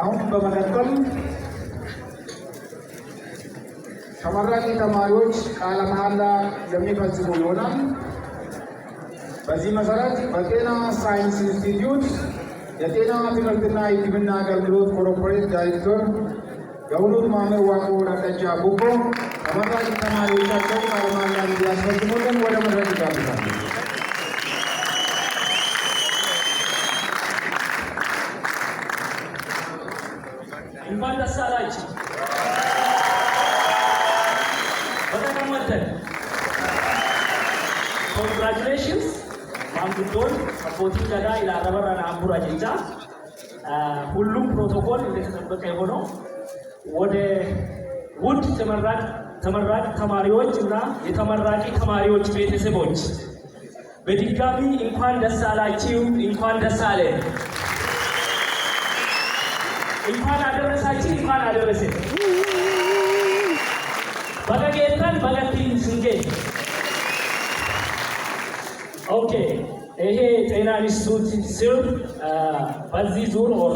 አሁን በመቀጠል ተመራቂ ተማሪዎች ቃለ መሐላ የሚፈጽሙ ይሆናል። በዚህ መሰረት በጤና ሳይንስ ኢንስቲትዩት የጤና ትምህርትና የሕክምና አገልግሎት ኮርፖሬት ዳይሬክተር የሆኑት መምህር ዋቆ ረቀቻ ቡኮ ተመራቂ ተማሪዎቻቸው ቃለ መሐላ እንዲያስፈጽሙልን ወደ መድረክ ይጋብዛሉ። እንኳን ደስ አላችሁ። Baga gammaddan. Congratulations, maanguddoon abbootiin gadaa ilaalama naambura jecha ሁሉም ፕሮቶኮል እንደተጠበቀ የሆነው ወደ ውድ ተመራቂ ተማሪዎች እና የተመራቂ ተማሪዎች ቤተሰቦች በድጋሚ እንኳን ደስ አላችሁ፣ እንኳን ደስ አለ፣ እንኳን አደረሳችሁ፣ እንኳን አደረሰ። Baga geettan, baga ittiin isin ga'e. Okay, ይሄ ጤና ኢንስቲትዩት ስር በዚህ ዙር or